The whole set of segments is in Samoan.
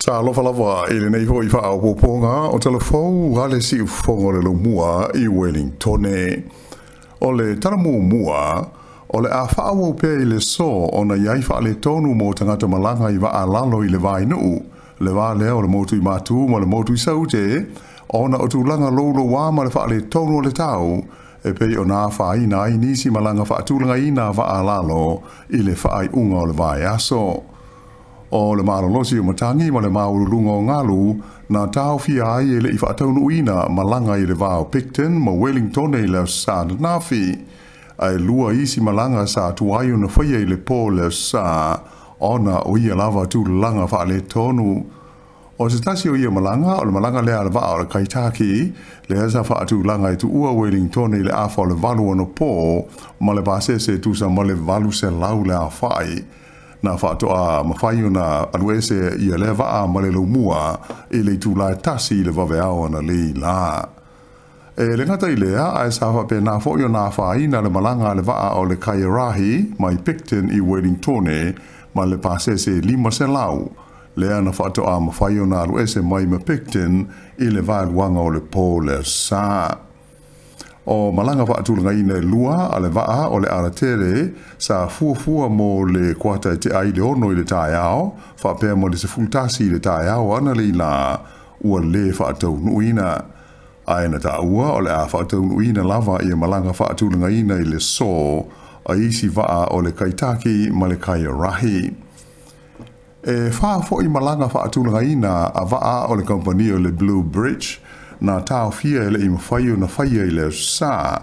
Sa alofa lava i lenei foi faaopoopoga o talafou a le siufofoga o le laumua i Wellingtone. O le tala muamua, o le a faaauau pea i le aso ona i ai faaletonu mo tagata malaga i vaa lalo i le vainuu, le va lea o le motu i Matu ma le motu i Saute, ona o tulaga louloua ma le faaletonu o le tau, e pei ona afaina ai nisi malaga faatulagaina vaa lalo i le faaiuga o le vaiaso. O le malolosi o matagi ma le maualuluga o galu na taofia ai e le i faataunuuina malaga i le va o Picton ma Wellington i le Aso Sa ananafi. Ae lua isi malaga sa tuai ona faia i le po o le Aso Sa ona o ia lava tulaga faaletonu. O se tasi o ia malaga, o le malaga lea a le vaa o le Kaitaki, lea sa faatulaga e tuua Wellington i le afa o le 8 anapo ma le pasese e tusa ma le 800 le aofai. Na faatoa mafai ona aluese ia lea vaa ma le laumua i le itula e 1 i le vaveao analeila la. E le gata i lea, ae sa faapena foi ona afaina le malaga a le vaa o le Kaiarahi mai Picton i Wellingtone ma le pasese 500, lea na faatoa mafai ona aluese mai ma Picton i le vaeluaga o le po le Aso Sa. O malaga faatulagaina e lua a le vaa o le Alatele sa fuafua mo le kuata e tea ai le 6 i le taeao faapea ma le 11 i le taeao analeila ua le faataunuuina. Ae na taua o le a faataunuuina lava ia malaga faatulagaina i le aso a isi vaa o le Kaitaki ma le Kaiarahi. E fa foi malaga faatulagaina a vaa o le kamupani o le Blue Bridge na taofia e le i mafai ona faia i le Aso Sa,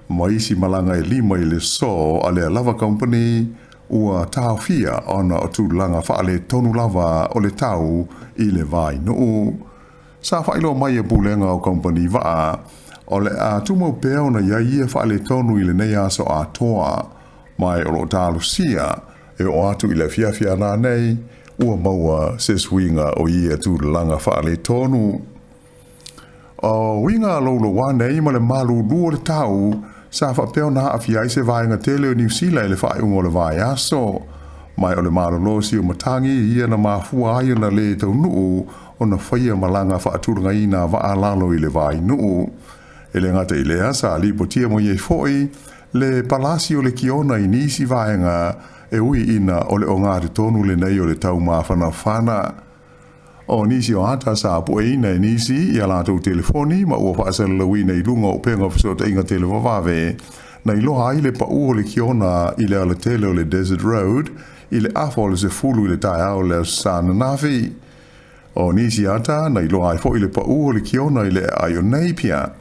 ma isi malaga e 5 i le aso a lea lava kamupani ua taofia ona o tulaga faaletonu lava o le tau i le vainuu. Sa faailoa mai e pulega o kamupani vaa o le a tumau pea ona i ai ia faaletonu i lenei aso atoa, ma o lo o talosia e oo atu i le afiafi a nanei ua maua se suiga o ia tulaga faaletonu. O uiga louloua nei ma le malulu o le tau sa faapea ona aafia ai se vaega tele o Niu Sila i le faaiuga o le vaiaso, ma o le malolosi o matagi ia na mafua ai ona le taunuu ona faia malaga faatulagaina vaa lalo i le vainuu. E le gata i lea, sa lipotia mai ai foi le palasi o le kiona i nisi vaega e ui ina o le ogatotonu lenei o le taumafanafana. O nisi o ata sa pueina e nisi ia latou telefoni ma ua faasalalauina i luga o upega o fesootaiga televavave na iloa ai le pau o le kiona i le alatele o le Desert Road i le afa o le 10 i le taeao le Aso Sa ananafi. O nisi ata na iloa ai foi le pau o le kiona i le aai o Napier,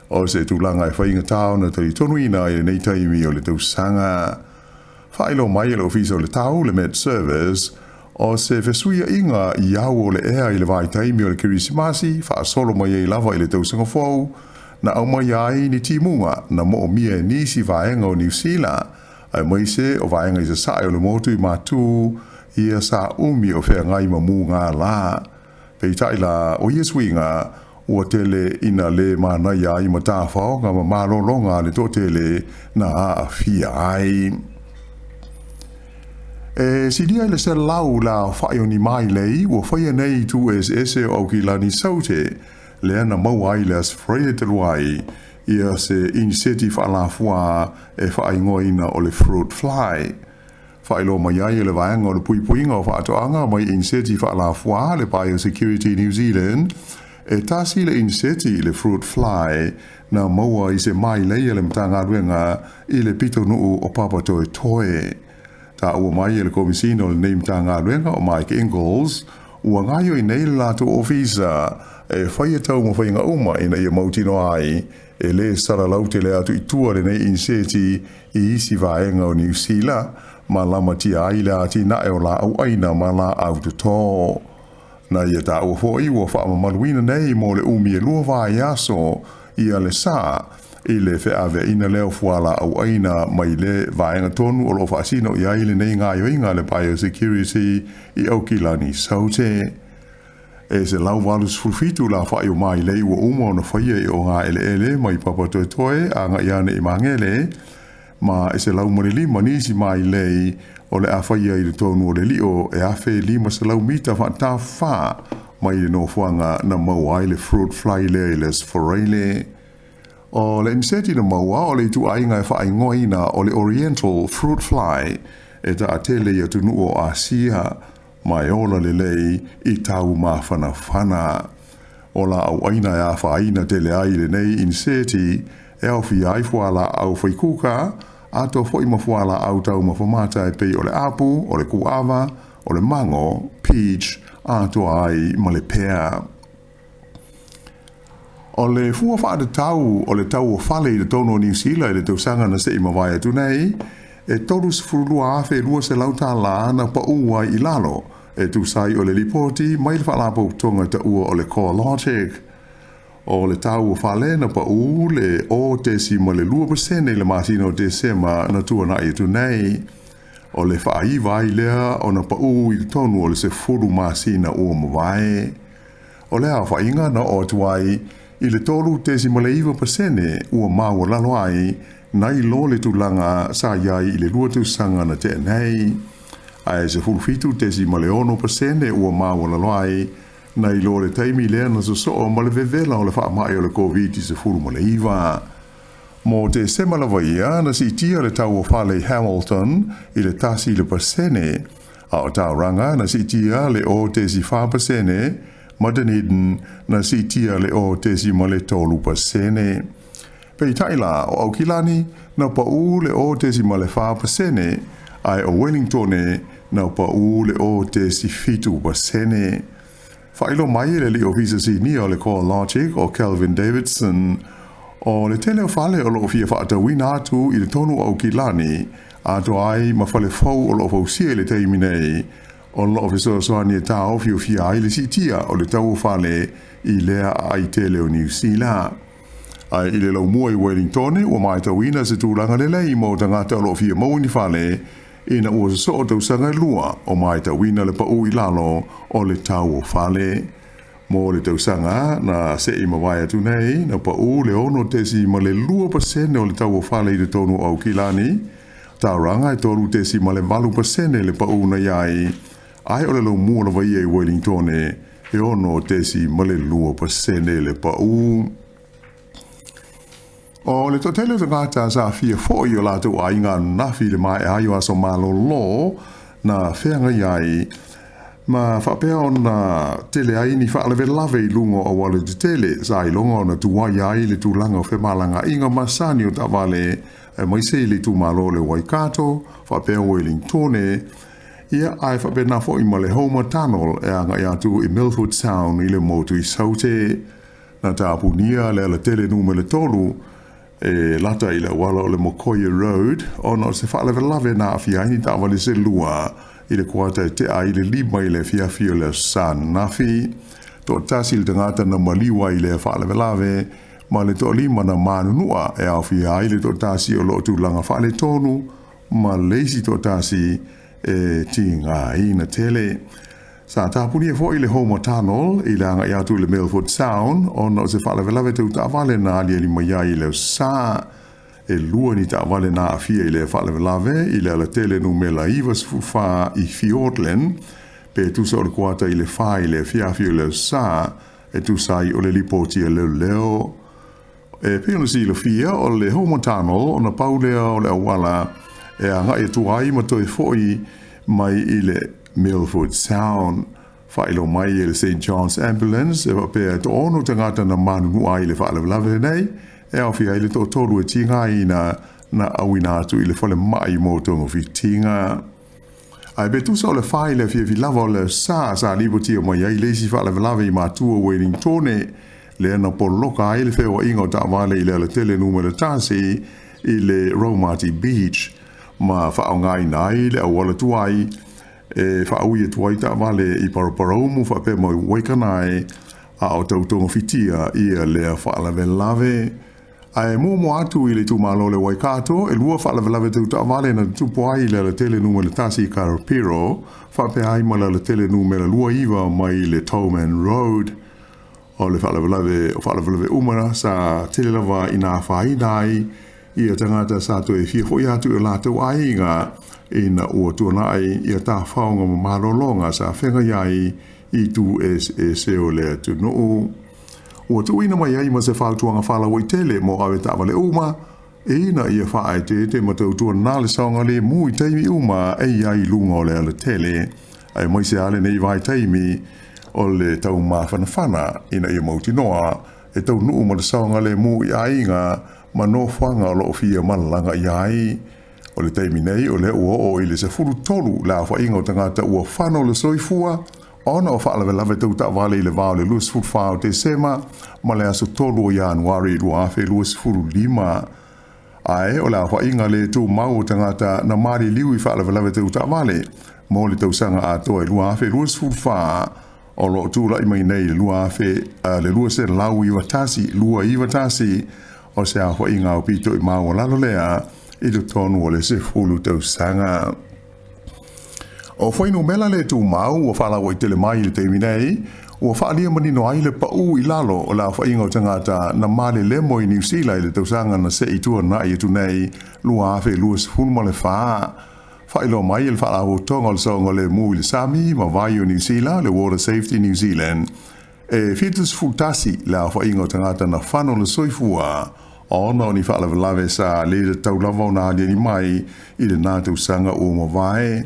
o se tulaga e faigata ona talitonuina i lenei taimi o le tausaga. Faailoa mai e le Ofisa o le Tau, le Met Service, o se fesuiaiga i au o le ea i le vaitaimi o le Kerisimasi faasolo mai ai lava i le tausaga fou, na aumai ai ni timuga na moomia e nisi vaega o Niu Sila, aemaise o vaega i sasae o le motu i Matu, ia sa umi o feagai ma muga la. Peitai la o ia suiga ua tele ina le manaia ai matafaoga ma malologa a le toatele na aafia ai. E silia i le 100 le aofai o ni mailei ua faia nei i itu eseese o Aukilani Saute, lea na maua ai le Aso Faraile talu ai ia se iniseti faalafua e faaigoaina o le fruit fly. Faailoa mai ai e le vaega o le puipuiga o faatoaga mai iniseti faalafua le Biosecurity New Zealand, e tasi le iniseti i le fruit fly na maua i se mailei a le Matagaluega i le pitonuu o Papatoetoe. Taua mai e le Komisina o lenei Matagaluega o Mike Ingles, ua gaoioi nei le latou ofisa e faia taumafaiga uma ina ia mautinoa ai e le salalau tele atu i tua lenei iniseti i isi vaega o Niu Sila ma lamatia ai le atinae o laau aina ma laau toto. Na ia taua foi ua faamamaluina nei mo le umi e 2 vaiaso ia le sa i le feaveaina lea o fualaau aina mai le vaega tonu o loo faasino i ai lenei gaoioiga le Biosecurity i Aukilani Saute. E 187 la aofai o mailei ua uma ona faia i ogaeleele mai Papatoetoe agai ane i Magele, ma e 105 nisi mailei o le a faia i le tonu o le lio e 1,500 mita faatafa. mai le nofoaga na maua ai le fruit fly lea i le Aso Faraile. O le iniseti na maua o le ituaiga e faaigoaina o le Oriental fruit fly e taatele i atunuu o Asia ma e ola lelei i tau mafanafana. O laau aina e afaina tele ai lenei iniseti e aofia ai fualaau faikuka atoa foi ma fualaau taumafa mata e pei o le apu, o le kuava, o le mago, peach, atoa ai ma le pea. O le fua faatatau o le tau o fale i totonu o Niu Sila i le tausaga na se i mavae atu nei, e $32,200 na paū ai i lalo, e tusa ai o le lipoti mai le Faalapotopotoga e taua o le CoreLogic. O le tau o fale na paū le 0.2% i le masina o Tesema na tuanai atu nei. O le faaiva ai lea ona paū i totonu o le 10 masina ua mavae. O le aofaiga na oo atu ai i le 3.9% ua maualalo ai nai lo le tulaga sa i ai i le 2 tausaga na tea nei. Ae 17.6% ua maualalo ai nai lo le taimi lea na sosoo ma le vevela o le faamai o le Koviti-19. Mo Tesema lava ia, na siitia le tau o fale i Hamilton i le 1%, a o Tauranga na siitia le 0.4%, ma Dunedin na siitia le 0.3%. Peitai la, o Aukilani na paū le 0.4%, ae o Wellingtone na paū le 0.7%. Faailoa mai e le alii ofisa sinia o le CoreLogic o Kelvin Davidson, o le tele o fale o loo fia faatauina atu i totonu o Aukilani, atoa ai ma fale fou o loo fausia i le taimi nei, o loo fesoasoani e taofiofia ai le siitia o le tau o fale i lea aai tele o Niu Sila. Ae i le laumua i Wellingtone, ua matauina se tulaga lelei mo tagata o loo fia maua ni fale, ina ua sosoo tausaga e 2 o matauina le paū i lalo o le tau o fale. Mo le tausaga na se i mavae atu nei, na paū le 6.2% o le tau o fale i totonu o Aukilani, Tauranga e 3.8% le paū na i ai, ae o le laumua lava ia i Wellingtone e 6.2% le paū. O le toatele o tagata sa fia foi i o latou aiga ananafi i le maea ai o aso malolo na feagai ai, ma faapea ona tele ai ni faalavelave i luga o auala tetele sa iloga ona tuai ai le tulaga o femalagaaiga masani o taavale aemaise i le itumalo o le Waikato, faapea Wellingtone, ia ae faapena foi ma le Homer Tunnel e agai atu i Milford Sound i le motu i Saute. Na tapunia le alatele numera 3 e lata i le auala o le Mokoia Road ona o se faalavelave na aafia ai ni taavale se 2 i le kuata e tea ai le 5 i le afiafi o le Aso Sa ananafi. Toatasi le tagata na maliu ai i lea faalavelave ma le toalima na manunua e aofia ai le toatasi o loo tulaga faaletonu ma le isi toatasi e tigaina tele. Sa tapunia foi le Homer Tunnel i le agai atu i le Milford Sound ona o se faalavelave tau taavale na aliali mai ai i le Aso Sa. E 2 ni taavale na aafia i lea faalavelave i le alatele numera 94 i Fiordland, pe tusa o le kuata i le 4 i le afiafi o le Aso Sa, e tusa ai o le lipoti a leoleo. E pei ona silafia o le Homer Tunnel ona pau lea o le auala e agai atu ai ma toe foi mai i le Milford Sound. Faailoa mai e le St. John's Ambulance e faapea e toaono tagata na manunua ai i le faalavelave lenei, e aofia ai le toatolu e tigaina na auina atu i le falemai mo togafitiga. Ae pe tusa o le 4 i le afiafi lava o le Aso Sa sa lipotia mai ai le isi faalavelave i matua Wellingtone, lea na poloka ai le feoaiga o taavale i le alatele numera 1 i le Raumati Beach, ma faaaogaina ai le auala tuai e faaui atu ai taavale i Paraparaumu faapea ma Waikanae, a o tau togafitia ia lea faalavelave. Ae muamua atu i le itumalo o le Waikato, e 2 faalavelave tau taavale na tutupu ai i le alatele numera 1 i Karapiro, faapea ai ma le alatele numera 29 mai le Tolman Road. O le faalavelave o faalavelave uma sa tele lava ina afaina ai ia tagata sa toe fia foi atu i o latou aiga ina ua tuanai ia tafaoga ma malologa sa feagai ai i itu eseese o le atunuu. Ua tuuina mai ai ma se fautuaga faalauaitele mo avetaavale uma, ina ia faaeteete ma tautuana le saogalemu i taimi uma e i ai i luga o le alatele, aemaise lava lenei vaitaimi o le taumafanafana ina ia mautinoa e taunuu ma le saogalemu i aiga ma nofoaga o lo o fia malaga i ai. O le taimi nei, o lea ua oo i le 13 le aofaiga o tagata ua fano le soifua ona o faalavelave tau taavale i le va o le 24 o Tesema ma le aso 3 o Ianuari 2025. Ae o le aofaiga le tumau o tagata na maliliu i faalavelave tau taavale mo le tausaga atoa i 2024 o lo o tulai mai nei i le 291, 291, o se aofaiga aupito i maualalo lea i totonu o le 10 tausaga. O fuainumera le tumau ua faalauaitele mai i le taimi nei, ua faaalia manino ai le pau i lalo o le aofaiga o tagata na malelemo i Niu Sila i le tausaga na se i tuanai atu nei 2024. Faailoa mai e le Faalapotopotoga o le Saogalemu i le Sami ma Vai o Niu Sila, le Water Safety New Zealand, e 71 le aofaiga o tagata na fano le soifua ona o ni faalavelave sa le tatau lava ona aliali mai i lena tausaga ua mavae.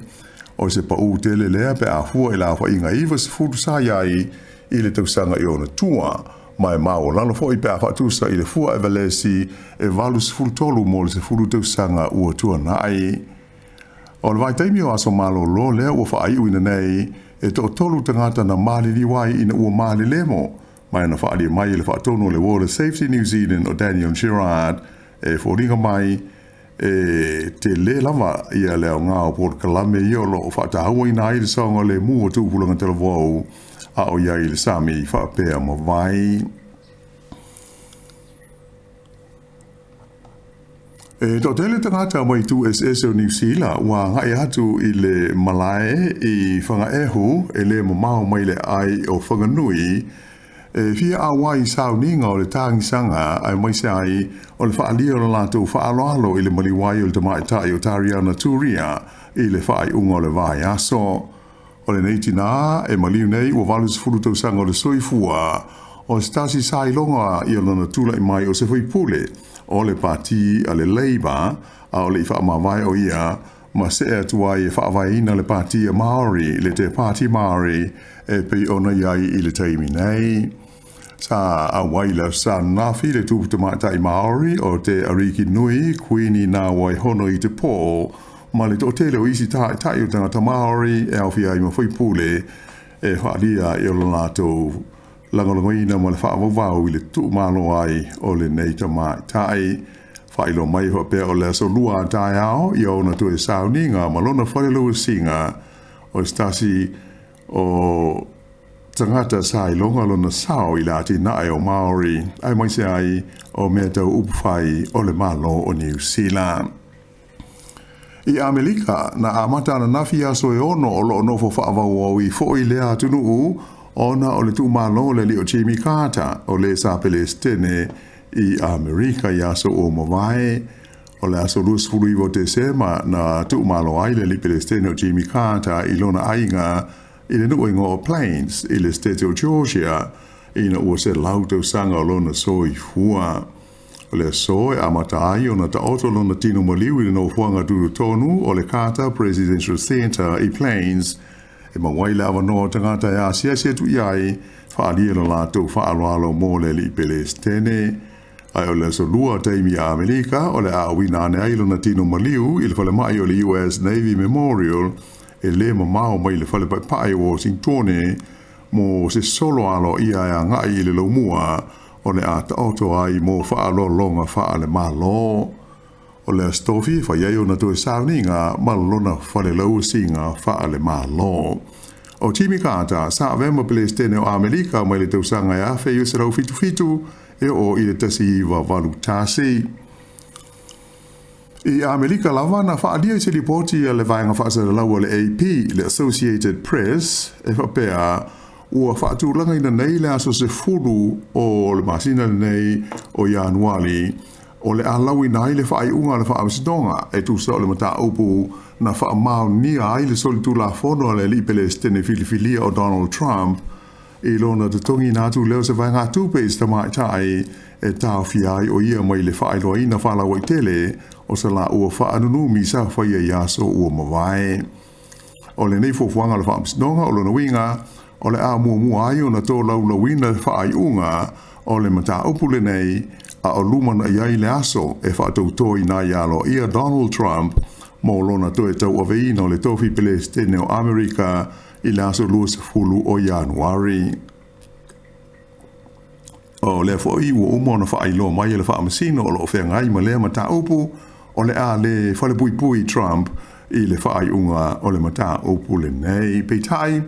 O se pau tele lea pe a fua i le aofaiga 90 sa i ai i le tausaga i ona tua, ma e maualalo foi pe a faatusa i le fua Evalesi e 83 mo le 10 tausaga ua tuanai. O le vaitaimi o aso malolo lea ua faaiuina nei, e toatolu tagata na maliliu ai ina ua malelemo, ma na faaalia mai e le faatonu o le Water Safety New Zealand o Daniel Gerrard e foliga mai e tele lava ia le aoga o polokalame ia o lo o faatauaina ai le saogalemu o tupulaga talavou a o i ai i le sami faapea ma vai. E toatele tagata mai itu eseese o Niu Sila ua agai atu i le malae i Fagaehu e le mamao mai le aai o Whanganui e fia auai i sauniga o le tagisaga aemaise ai o le faaalia o le latou faaaloalo i le maliu ai o le tamaitai o Tariana Turia i le faaiuga o le vaiaso. O lenei tinā e maliu nei ua 80 tausaga o le soifua, o se tasi sa iloga i lona tulai mai o se faipule o le Pati a le Labour a o le i faamavae o ia ma see atu ai e faavaeina le Pati a Māori, le Te Pāti Māori, e pei ona i ai i le taimi nei. Sa auai le aso ananafi le tupu tamaitai Māori o te Ariki Nui, Kuini Nā Waihono i te Pō, ma le toatele o isi tāitai o tagata Māori e aofia ai ma faipule e faaalia i o le latou lagolagoina ma le faavauvau i le tuumalo ai o lenei tamaitai. Faailoa mai faapea o le aso lua a taeao ia ona toe sauniga ma lona fale lauasiga o se tasi o tagata sa iloga lona sao i le atinae o Māori aemaise ai o mea tau upufai o le Malo o Niu Sila. I Amelika, na amata ananafi aso e 6 o lo o nofo faavauaui foi lea atunuu ona o le tuumalo o le alii o Jimmy Carter o le sa Pelesitene i Amerika i aso ua mavae. O le aso 29 o Tesema na tuumalo ai le alii Pelesitene o Jimmy Carter i lona aiga i le nuu igoa o Plains i le State o Georgia ina ua 100 tausaga o lona soifua. O le aso e amata ai ona taoto lona tino maliu i le nofoaga tutotonu o le Carter Presidential Center i Plains, e maua ai le avanoa o tagata e asiasi atu i ai, faaalia lo latou faaaloalo mo le alii Pelesitene. Ae o le aso lua taimi a Amerika o le a auina ane ai lona tino maliu i le falemai o le US Navy Memorial e le mamao mai le fale paepae o Washingtone mo se solo aloaia e agai i le laumua o le a taoto ai mo faaaloaloga faale-Malo. O le Aso Tofi e fai ai ona toe sauniga ma lona fale lauasiga faale-Malo. O Jimmy Carter sa avea ma Pelesitene o Amerika mai le tausaga e 1977 e oo i le 1981. I Amerika lava na faaalia i se lipoti a le vaega faasalalau a le AP, le Associated Press, e faapea ua faatulagaina nei le aso 10 o le masina lenei o Ianuari o le a lauina ai le faaiuga a le Faamasinoga e tusa o le mataupu na faamaonia ai le solitulafono a le alii Pelesitene filifilia o Donald Trump i lona totogiina atu lea o se vaegatupe i se tamaitai e taofia ai o ia mai le faailoaina faalauaitele o sa laua faanunumi sa faia i aso ua mavae. O lenei fuafuaga o le Faamasinoga o lona uiga o le a muamua ai ona tolaulauina le faaiuga o le mataupu lenei a o lumanai ai le aso e faatautoina ai aloaia Donald Trump mo lona toe tauaveina o le tofi Pelesitene o Amerika i le aso 20 o Ianuari. O lea foi ua uma ona faailoa mai e le Faamasino o lo o feagai ma lea mataupu o le a le falepuipui Trump i le faaiuga o le mataupu lenei. Peitai,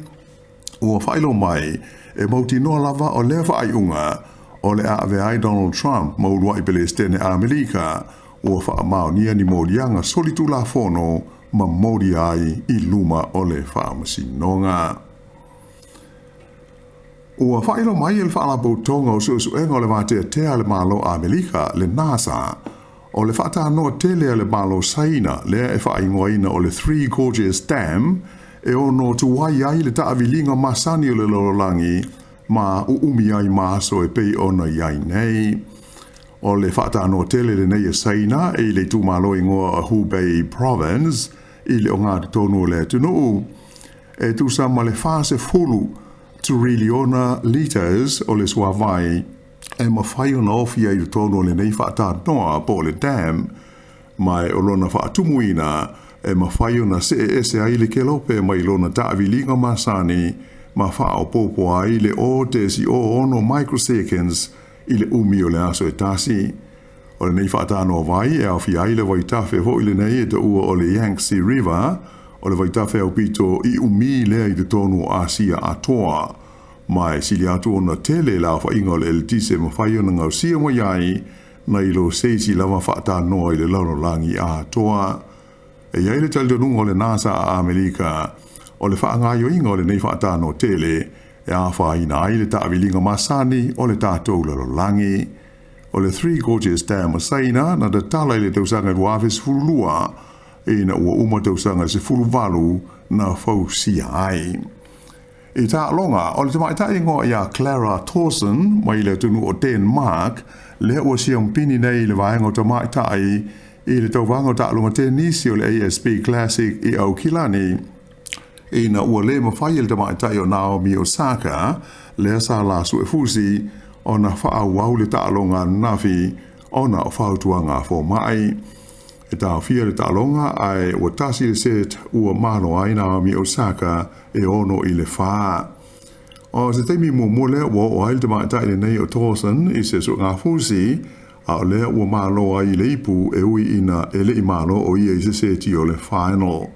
ua faailoa mai e mautinoa lava o lea faaiuga o le a avea ai Donald Trump ma uluai Pelesitene Amerika ua faamaonia ni moliaga solitulafono ma molia ai i luma o le Faamasinoga. Ua faailoa mai e le Faalapotopotoga o Suesuega o le Vateatea a le Malo Amerika, le NASA, o le faatanoa tele a le Malo Saina lea e faaigoaina o le Three Gorges Dam e ono tuai ai le taaviliga masani o le lalolagi ma uumi ai ma aso e pei ona i ai nei. O le faatanoa tele lenei e Saina i le itumalo igoa o Hubei Province i le ogatotonu o le atunuu e tusa ma le 40 triliona liters o le suavai e mafai ona ofi ai i totonu o lenei faatanoa po o le dam, ma o lona faatumuina e mafai ona see ese ai le kelope mai lona taaviliga masani ma faaopoopo ai le 0.06 microseconds i le umi o le aso e tasi. O lenei faatanoa vai e aofia ai le vaitafe foi lenei e taua o le Yangtze River, o le vaitafe aupito i umi lea i totonu o Asia atoa, ma e sili atu ona tele le aofaiga o le eletise e mafai ona gaosia mai ai nai lo se isi lava faatanoa i le lalolagi atoa. E i ai le talitonuga o le NASA a Amerika o le faagaoioiga o lenei faatanoa tele e afaina ai le taaviliga masani o le tatou lalolagi. O le Three Gorges Dam o Saina na tatala i le tausaga 2012 ina ua uma tausaga 18 na fausia ai. I taaloga, o le tamaitai igoa ia Clara Tauson mai le atunuu o Denmark lea ua siampini nei i le vaega o tamaitai i le tauvaga o taaloga tenisi o le ASB Classic i Aukilani ina ua le mafai e le tamaitai o Naomi Osaka lea sa la suefusi ona faaauau le taaloga ananafi ona o fautuaga a fomai. E taofia le taaloga ae ua tasi le set ua malo ai Naomi Osaka e 6-4. O se taimi muamua lea ua oo ai le tamaitai lenei o Tauson i se suegafusi, a o lea ua malo ai i le ipu e ui ina e le i malo o ia i se seti o le final.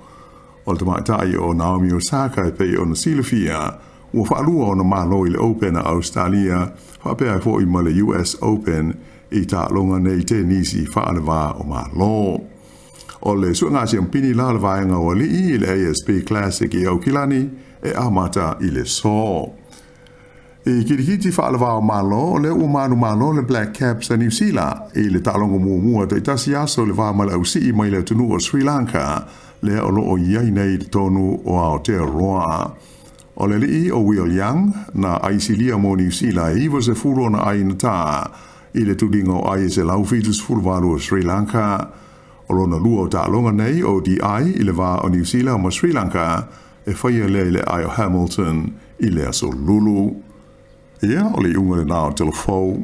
O le tamaitai o Naomi Osaka e pei ona silafia, ua faalua ona malo i le Open a Australia faapea ai foi ma le US Open i taaloga nei tenisi faaleva o Malo. O le suega siampini la o le vaega o alii i le ASB Classic i Aukilani e amata i le so. I kirikiti faaleva o Malo, o lea ua manumalo le Black Caps a Niu Sila i le taaloga muamua taitasi aso i le va ma le ausii mai le atunuu o Sri Lanka lea o lo o i ai nei i totonu o Aotearoa. O le alii o Will Young na aisilia mo Niu Sila e 90 ona ai na tā i le tuliga o ai e 178 o Sri Lanka. O lona lua o taaloga nei ODI i le va o Niu Sila ma Sri Lanka e faia lea i le ae o Hamilton i le aso Lulu. Ia, o le iuga lena o Telefou.